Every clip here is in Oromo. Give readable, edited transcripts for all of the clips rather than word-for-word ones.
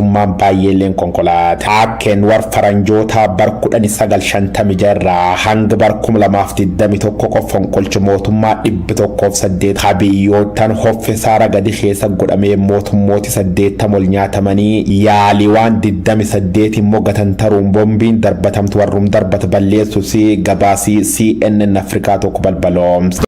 mootummaan baay'eelleen konkolaata. Akkeen war faranjootaa bar 1956 irraa hanga bar 2021 qofa fonqolcha mootummaa 108 biyyoottan hoffisaara gadi keessa godhamee mootummooti 80 ol nyaatamanii yaalii waan 28 immoo gatantaruun bombiin darbatamtu warrum darbata balleessus gabaasii CNN Afrikaa tokko balbaloomsa.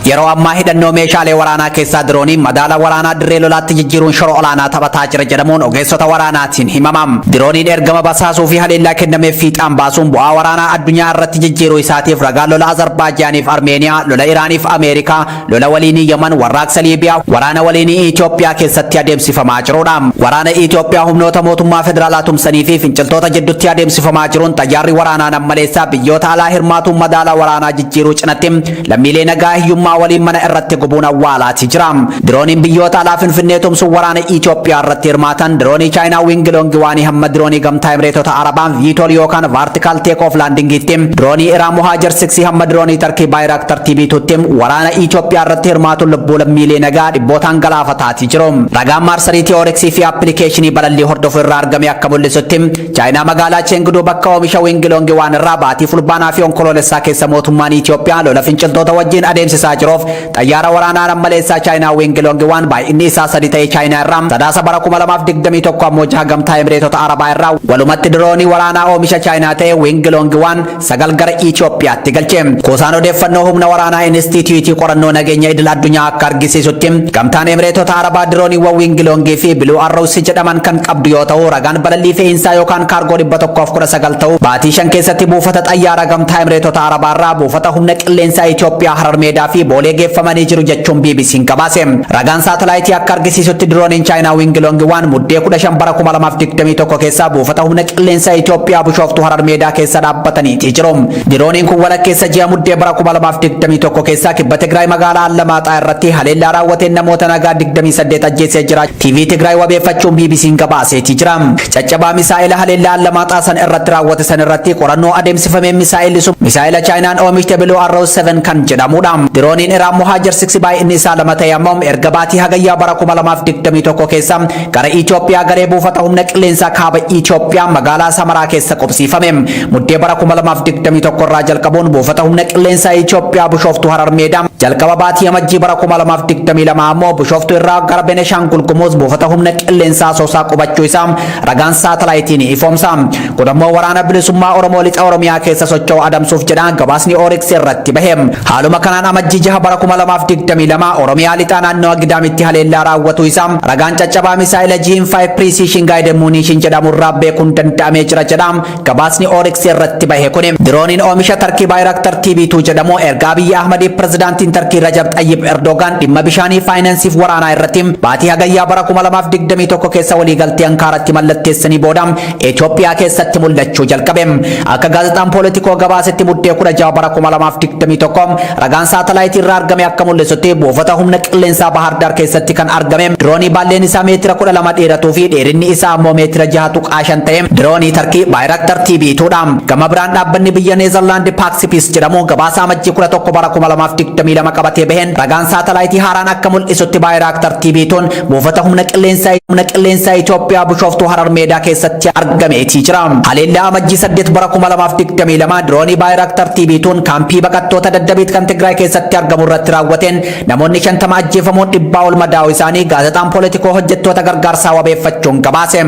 Yeroo ammaa hidhannoo meeshaalee waraanaa keessaa dirooniin madaala waraanaa dirree lolaatti jijjiiruun shora olaanaa taphataa jira jedhamuun ogeessota waraanaatiin himama. Dirooniin ergama basaasuu fi haleellaa kennameef fiixaan baasuun bu'aa waraanaa addunyaa irratti jijjiiruu isaatiif ragaa lola Azerbaaijaaniif Armeeniyaa, lola Iraaniif Ameerikaa, lola waliinii Yaman, warraaqsa Liibiyaa, waraana waliinii Itoophiyaa keessatti adeemsifamaa jirudha. Waraana Itoophiyaa humnoota mootummaa federaalaa tumsanii fi finciltoota jidduutti adeemsifamaa jiruun xayyaarri waraanaa nammaleessaa biyyoota alaa hirmaatuun madaala waraanaa jijjiiruu cinatti lammiilee nagaa hiyyummaa waliin mana irratti gubuun awwaalaati jira. Dirooniin biyyoota alaa Finfinnee tumsuun waraana Itoophiyaa irratti hirmaatan diroonii Chaayinaa Wiingiloongi waanii hamma diroonii gamtaa Emireetota Arabaa VTOL yookaan Vertical Take Off Landingiitti, diroonii Iraan Mohajer 6 hamma diroonii Tarkii Bayraktar TB2tti waraana Itoophiyaa irratti hirmaatuun lubbuu lammiilee nagaa dhibbootaan galaafataati jiru. Ragaan marsariitii Oryx fi appilikeeshinii balallii hordofu irraa argame akka mul'isutti, Chaayinaa magaalaa Chengduu bakka oomisha Wiingiloongi waan irraa baatii Fulbaanaa fi Onkoloolessaa keessa mootummaan Itoophiyaa lola finciltoota wajjin adeemsisaa jiruuf xayyaara waraanaa nammaleessaa Chaayinaa Wiingiloongi waan baay'inni isaa 3 ta'e Chaayinaa irraa, Sadaasa bara 2021 ammoo 6 gamtaa Emireetota Arabaa irraa, walumatti diroonii waraanaa oomisha Chaayinaa ta'e Wiingiloongi waan 9 gara Itoophiyaatti galche. Kuusaan odeeffannoo humna waraanaa Inistiitiyuutii Qorannoo Nageenya Idil Addunyaa akka argisiisutti, gamtaan Emireetota Arabaa dirooniiwwan Wiingiloongii fi Biluu Arrows jedhaman kan qabdu yoo ta'u, ragaan balallii fe'iinsaa yookaan kaargoo 119 ta'u baatii 5 keessatti buufata xayyaaraa gamtaa Emireetota Arabaa irraa buufata humna qilleensaa Itoophiyaa Harar Meedaa fi Boolee geeffamanii jiru jechuun BBC'n gabaase. Ragaan saatalaayitii akka argisiisutti dirooniin Chaayinaa Wiingiloongi 1 Muddee 15 bara 2021 keessa buufata humna qilleensaa Itoophiyaa Bishooftuu Harar Meedaa keessa dhaabbataniiti jiru. Dirooniin kun walakkeessa ji'a Muddee bara 2021 keessa kibba Tigraay magaalaa Allamaaxaa irratti haleellaa raawwateen namoota nagaa 28 ajjeesee jira. TV Tigraay wabeeffachuun BBC'n gabaaseeti jira. Caccabaa misaa'ela haleellaa Allamaaxaa san irratti raawwate san irratti qorannoo adeemsifameen misaa'elli sun misaa'ela Chaayinaan oomishte Blue Arrow 7 kan jedhamudha. Dirooniin Iraan Mohajer 6 baay'inni isaa 2 ta'e ammoo erga baatii Hagayyaa bara 2021 keessa gara Itoophiyaa galee buufata humna qilleensaa kaaba Itoophiyaa magaalaa Samaraa keessa qubsiifame. Muddee bara 2021 irraa jalqabuun buufata humna qilleensaa Itoophiyaa Bishooftuu Harar Meedaa, jalqaba baatii Amajjii bara 2022 ammoo Bishooftuu irraa gara Beneshaangul Gumuz buufata humna qilleensaa Asoosaa qubachuu isaa ragaan saatalaayitii ni ifoomsa. Kun ammoo waraana bilisummaa Oromoo lixa Oromiyaa keessa socho'u adamsuuf jedha gabaasni Oryx irratti bahe. Haaluma kanaan Amajjii 6 bara 2022 Oromiyaa lixaa naannawa Gidaamitti haleellaa raawwatuu isaa ragaan caccabaa misaa'ila Jiin 5 Precision Guided Munition jedhamu irraa beekuun danda'amee jira jedha gabaasni Oryx irratti bahe kuni. Dirooniin oomisha Tarkii Bayraktar TB2 jedhamu erga Abiyyi Ahmadiif pirezidaantiin Tarkii Rajab Xayyib Erdogaan dhimma bishaanii, faayinansiif waraanaa irratti baatii Hagayyaa bara 2021 keessa waliigaltee Ankaaratti mallatteessanii booda Itoophiyaa keessatti mul'achuu jalqabe. Akka gaazexaan Politikoo gabaasetti Muddee 16 bara 2021 ragaan saatalaayitii irraa argame akka mul'isutti, buufata humna qilleensaa Bahar Daar keessatti kan argame diroonii baalleen isaa meetira 12 dheeratuu fi dheerinni isaa ammoo meetira 6.5 ta'e diroonii Tarkii Bayraktar TB2 dha. Gama biraan dhaabbanni biyya Neezerlaand Paaksipis jedhamu gabaasa Amajjii 11 bara 2022 qabatee baheen ragaan saatalaayitii haaraan akka mul'isutti Bayraktar TB2 buufata humna qilleensaa Itoophiyaa Bishooftuu Harar Meedaa keessatti argameetii jira. Haleellaa Amajjii 8 bara 2022 diroonii Bayraktar TB2 kaampii baqattoota Daddabiit kan Tigraay keessatti argamu irratti raawwateen namoonni 50 ajjeefamuun 100 ol madaa'uu isaanii gaazexaan Politikoo hojjettoota gargaarsaa wabeeffachuun gabaase.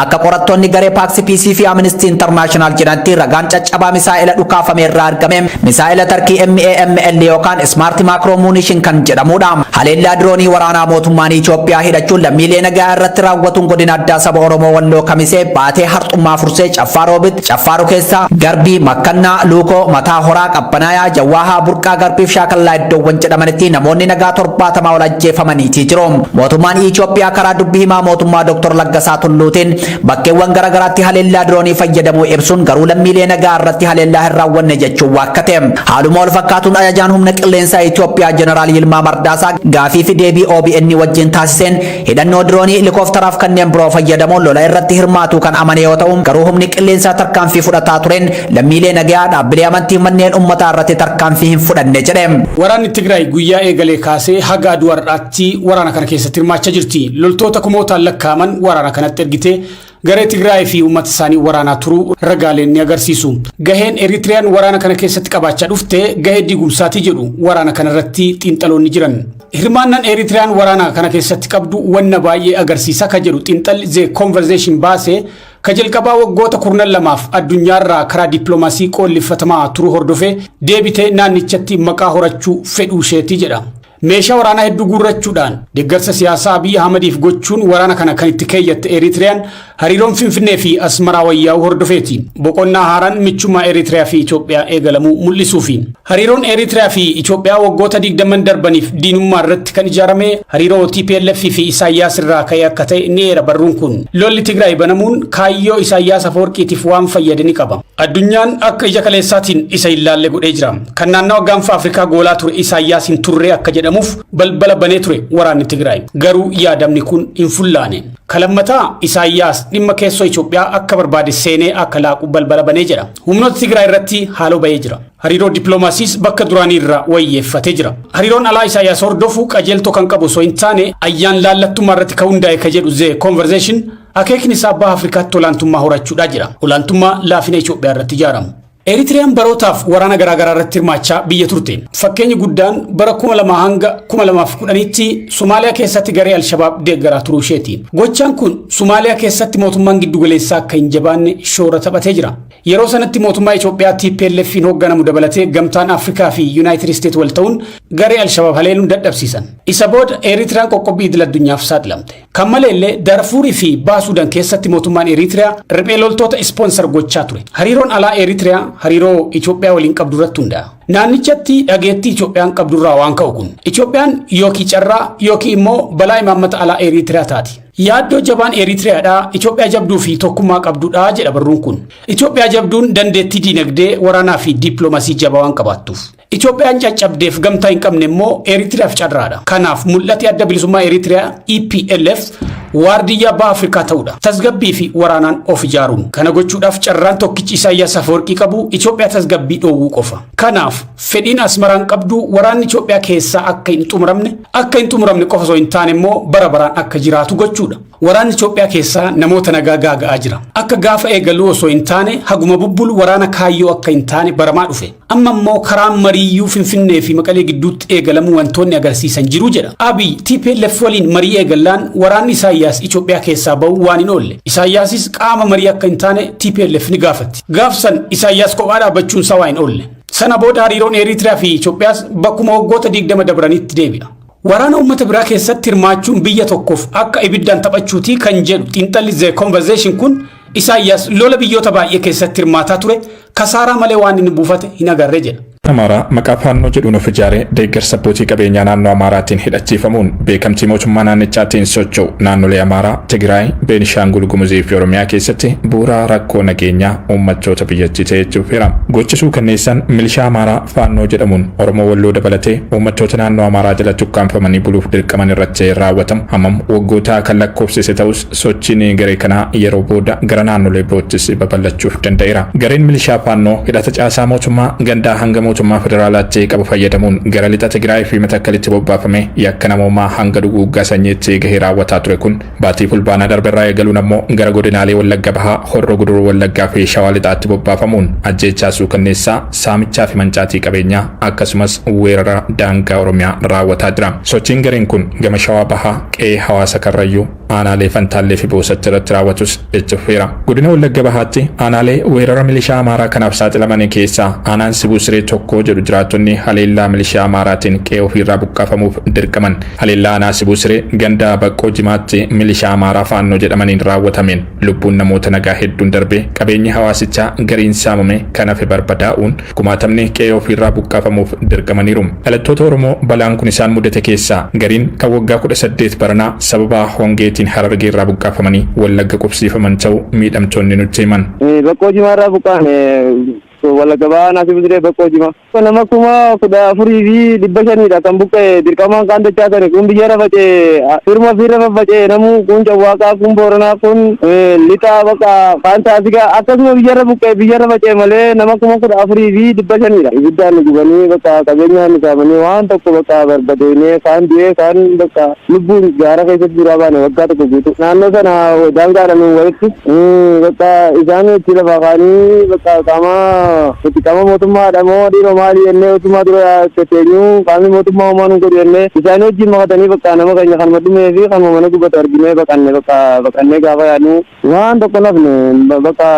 Akka qorattoonni garee Paaksipis fi Amnesty International jedhanitti ragaan caccabaa misaa'ela dhukaafame irraa argame misaa'ela Tarkii MAML yookaan Smart Macro Munition kan jedhamudha. Haleellaa diroonii waraanaa mootummaan Itoophiyaa hidhachuun lammiilee nagaa irratti raawwatuun godina addaa saba Oromoo Walloo Kamisee Baatee Harxummaa Fursee, Caffaa Roobit, Caffaaru keessa, Garbii, Makkannaa, Luukoo, Mataa Horaa, Qabbanaayaa, Jawwaahaa, Burqaa Garbiif Shaakallaa iddoowwan jedhamanitti namoonni nagaa 70 ol ajjeefamaniitii jiru. Mootummaan Itoophiyaa karaa dubbii himaa mootummaa Dr. Laggasaa Tulluutiin bakkeewwan garaagaraatti haleellaa diroonii fayyadamuu ibsuun garuu lammiilee nagaa irratti haleellaa hin raawwanne jechuun waakkate. Haaluma wal fakkaatuun ajajaan humna qilleensaa Ittisa Itoophiyaa Jeneraal Yilmaa Mardaasaa gaafii fi deebii OBN wajjin taasiseen hidhannoo diroonii, helikooftaraaf kanneen biroo fayyadamuun lola irratti hirmaatu kan amane yoo ta'u, garuu humni qilleensaa tarkaanfii fudhataa tureen lammiilee nagayaa, dhaabbilee amantii, manneen uummataa irratti tarkaanfii hin fudhanne jedhe. Waraanni Tigraay guyyaa eegalee kaasee haga aduu har'aatti waraana kana keessatti hirmaachaa jirti. Loltoota kumootaan lakkaa'aman waraana kanatti ergitee garee Tigraay fi uummata isaanii waraanaa turuu ragaaleen ni agarsiisu. Gaheen Eritiriyaan waraana kana keessatti qabaachaa dhufte gahee diigumsaatii jedhu waraana kana irratti xiinxaloonni jiran. Hirmaannaan Eritiriyaan waraana kana keessatti qabdu wanna baay'ee agarsiisa ka jedhu xiinxalli The Conversation baase ka jalqabaa waggoota 12f addunyaarraa karaa dippiloomaasii qoollifatamaa turuu hordofee deebitee naannichatti maqaa horachuu fedhuu isheetii jedha. Meeshaa waraanaa hedduu guurrachuudhaan deeggarsa siyaasaa Abiy Ahmediif gochuun waraana kana kan itti keeyyatte Eritiriyaan hariiroon Finfinnee fi Asmaraa wayyaa'uu hordofeeti. Boqonnaa haaraan michummaa Eritiriyaa fi Itoophiyaa eegalamuu mul'isuufi. Hariiroon Eritiriyaa fi Itoophiyaa waggoota 20 darbaniif diinummaa irratti kan ijaarame hariiroo TPLF fi Isaayyaas irraa ka'e akka ta'e ni eera barruun kun. Lolli Tigraay banamuun kaayyoo Isaayyaas Afawarqiitiif waan fayyade ni qaba. Addunyaan akka ija kaleessaatiin isa hin laalle godhee jira. Kan naannawa gaanfa Afrikaa goolaa ture Isaayyaas hin turre akka jedhamuuf balbala banee ture waraanni Tigraay. Garuu yaadamni kun hin fullaane. Kalammataa Isaayyaas dhimma keessoo Itoophiyaa akka barbaade seenee akka laaqu balbala banee jira. Humnoota Tigraay irratti haaloo bahee jira. Hariiroo dippiloomaasiis bakka duraanii irraa wayyeeffatee jira. Hariiroon alaa Isaayyaas hordofu qajeeltoo kan qabu osoo hin taane ayyaan laallattummaa irratti kan hundaa'e ka jedhu The Conversation, akeekni isaa baha Afrikaatti olaantummaa horachuudhaa jira. Olaantummaa laafina Itoophiyaa irratti ijaaramu. Eritiriyaan barootaaf waraana garaagaraa irratti hirmaachaa biyya turte. Fakkeenyi guddaan bara 2000 hanga 2010tti Somaaliyaa keessatti garee Alshabaab deeggaraa turuu isheeti. Gochaan kun Somaaliyaa keessatti mootummaan giddugaleessaa akka hin jabaanne shoora taphatee jira. Yeroo sanatti mootummaa Itoophiyaa TPLF'n hoogganamu dabalatee gamtaan Afrikaa fi Yuunaayitid Isteet wal ta'uun garee Alshabaab haleeluun dadhabsiisan. Isa booda Eritiriyaan qoqqobbii idil addunyaaf saaxilamte. Kan maleellee Darfuurii fi Baha Suudaan keessatti mootummaan Eritiriyaa riphee loltoota sponsor gochaa ture. Hariiroon alaa Eritiriyaa hariiroo Itoophiyaa waliin qabdu irratti hundaa'a. Naannichatti dhageettii Itoophiyaan qabdurraa waan ka'u kun. Itoophiyaan yookiin carraa yookiin immoo balaa imaammata alaa Eritiriyaa taati. Yaaddoo jabaan Eritiriyaadhaa Itoophiyaa jabduu fi tokkummaa qabdudha jedha barruun kun. Itoophiyaa jabduun dandeettii diinagdee, waraanaa fi dippiloomaasii jabaa waan qabaattuuf. Itoophiyaan caccabdeef gamtaa hin qabne immoo Eritiriyaaf carraadha. Kanaaf mul'ati adda bilisummaa Eritiriyaa EPLF waardiyyaa baha Afrikaa ta'uudha. Tasgabbii fi waraanaan of ijaaruun. Kana gochuudhaaf carraan tokkichi Isaayyaas Afeworqii qabu Itoophiyaa tasgabbii dhoowwuu qofa. Kanaaf fedhiin Asmaraan qabdu waraanni Itoophiyaa keessaa akka hin xumuramne qofa osoo hin taane immoo bara baraan akka jiraatu gochuudha. Waraanni Itoophiyaa keessaa namoota nagaa gaaga'aa jira. Akka gaafa eegaluu osoo hin taane haguma bubbulu waraana kaayyoo akka hin taane baramaa dhufe. Amma immoo karaan mariiyyuu Finfinnee fi Maqalee gidduutti eegalamuu wantoonni agarsiisan jiru jedha. Abiy TPLF waliin marii eegallaan waraanni Isaayyaas Itoophiyaa keessaa ba'uu waan hin oolle. Isaayyaasis qaama marii akka hin taane TPLF ni gaafatti. Gaafsan Isaayyaas kophaa dhaabbachuun isaa waa hin oolle. Sana booda hariiroon Eritiriyaa fi Itoophiyaas bakkuma waggoota 20 dabranitti deebi'a. Waraana uummata biraa keessatti hirmaachuun biyya tokkoof akka ibiddaan taphachuutii kan jedhu xiinxalli The Conversation kun, Isaayyaas lola biyyoota baay'ee keessatti hirmaataa ture kasaaraa malee waan inni buufate hin agarre jedha. Amaaraa maqaa Faannoo jedhuun of ijaaree deeggarsa abbootii qabeenyaa naannoo Amaaraatiin hidhachiifamuun beekamtii mootummaa naannichaatiin socho'u naannolee Amaaraa, Tigraay, Beenishaangul Gumuzii fi Oromiyaa keessatti bu'uura rakkoo nageenyaa uummattoota biyyattii ta'ee dhufeera. Gochisuu kanneessan milishaa Amaaraa Faannoo jedhamuun Oromoo Walloo dabalatee uummattoota naannoo Amaaraa jalatti ukkaanfamanii buluuf dirqaman irratti raawwatamu hammam waggoota kan lakkoofsise ta'us, sochiin garee kanaa yeroo booda gara naannolee biroottis babal'achuuf danda'eera. Gareen milishaa Faannoo hidhata caasaa mootummaa gandaa hanga mootummaa federaalaatti qabu fayyadamuun gara lixa Tigraay fi Matakkalitti bobbaafame yakka namoomaa hanga duguuggaa sanyiitti gahee raawwataa ture kun baatii Fulbaanaa darberraa eegaluun ammoo gara godinaalee Wallagga Bahaa, Horroo Guduruu Wallaggaa fi Shawaa Lixaatti bobbaafamuun ajjeechaa suukanneessaa, saamichaa fi mancaatii qabeenyaa akkasumas weerara daangaa Oromiyaa raawwataa jira. Sochiin gareen kun gama Shawaa Bahaa qe'ee hawaasa Karrayyuu aanaalee Fantaallee fi Boosatti irratti raawwatus itti fufeera. Godina Wallagga Bahaatti aanaalee weerara milishaa Amaaraa kanaaf saaxilaman keessaa aanaan Sibuu Siree tokko jedhu jiraattonni haleellaa milishaa Amaaraatiin qe'ee ofiirraa buqqaafamuuf dirqaman. Haleellaa aanaa Sibuu Siree ganda Baqqoo Jimaatti milishaa Amaaraa Faannoo jedhamaniin raawwatameen lubbuun namoota nagaa hedduun darbee, qabeenyi hawaasichaa gariin saamame, kan hafe barbadaa'uun kumaatamni qe'ee ofiirraa buqqaafamuuf dirqamaniiru. Dhalattoota Oromoo balaan kun isaan mudate keessaa gariin kan waggaa 18 baranaa sababa hongeetiin Harargee irraa buqqaafamanii Wallagga qubsiifaman ta'uu miidhamtoonni nutti himan. Baqqoo Jimaarraa buqqaane. Wallagga Bahaa Naasii Busiree Baqqoo Jimaa. Nama 14,500dha kan buqqa'e. Dirqamaan kaan dachaasani, kun biyya faca'e, firma ofirra faffaca'e. Namu kun Cawwaaqaa, kun Booranaa, kun Lixaa, bakka kaan Saasigaa, akkasuma biyyarra buqqa'e, biyyarra faca'e malee nama 14,500dha. Ibiddaan nu gubanii, bakka qabeenyaan nu saamanii, waan tokko bakka barbadeennee, kaan du'ee, kaan bakka lubbuun gaara keessatti duraa baane waggaa tokko guutuu. Naannoo sana daangaadhaan walitti bakka isaan itti lafaa kaanii, bakka qaama itti qaama mootummaadha moo dhiiroo maali jennee utuma dura teenyuu, qaamni mootummaa homaa nu godhu jennee, isaanii wajjin makatanii bakka nama keenya kanuma dhumee fi kanuma mana gubatu arginee baqanne. Bakka baqannee gaafa yaadnu waan tokko nafne, bakka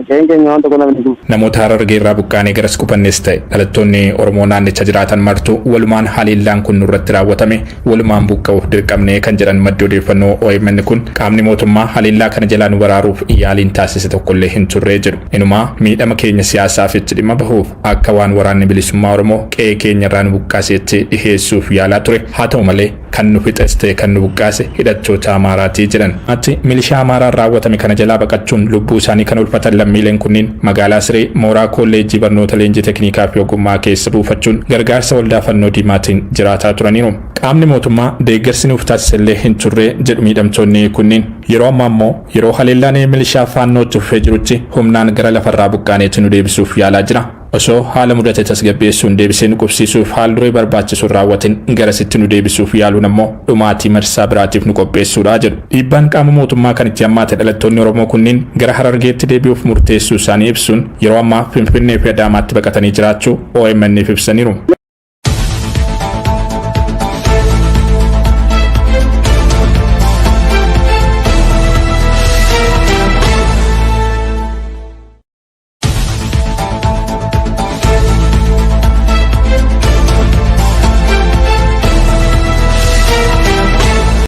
qe'een keenya waan tokko nafne. Namoota Harargee irraa buqqaanee garas qubannes ta'e dhalattoonni Oromoo naannicha jiraatan martuu walumaan haleellaan kun nurratti raawwatame, walumaan buqqa'uuf dirqamnee kan jedhan maddi odeeffannoo OMN kun, qaamni mootummaa haleellaa kana jalaa nu baraaruuf yaaliin taasise tokkollee hin turree jedhu. Inumaa miidhama keenya siyaasaaf itti dhimma bahuuf akka waan Waraanni Bilisummaa Oromoo qe'ee keenya irraa nu buqqaaseetti dhiheessuuf yaalaa ture. Haa ta'u malee kan nu fixes ta'e kan nu buqqaase hidhattoota Amaaraatii jedhan. Atti milishaa Amaaraan raawwatame kana jalaa baqachuun lubbuu isaanii kan oolfatan lammiileen kunniin magaalaa Siree mooraa kolleejjii barnoota leenjii tekniikaa fi ogummaa keessa buufachuun gargaarsa Waldaa Fannoo Diimaatiin jiraataa turaniiru. Qaamni mootummaa deeggarsi nuuf taasisellee hin turre jedhu miidhamtoonni kunniin. Yeroo ammaa immoo yeroo haleellaan milishaa Faannootti fufee jirutti humnaan gara lafarraa buqqaaneetti nu deebisuuf yaalaa jira. Osoo haala mudate tasgabbeessuun deebisee nu qubsiisuuf haal duree barbaachisuun raawwatin garasitti nu deebisuuf yaaluun ammoo dhumaatii marsaa biraatiif nu qopheessuudha jedhu. Dhiibbaan qaama mootummaa kan itti hammaate dhalattoonni Oromoo kunniin gara Harargeetti deebi'uuf murteessuu isaanii ibsuun, yeroo ammaa Finfinnee fi Adaamaatti baqatanii jiraachuu OMN'if ibsaniiru.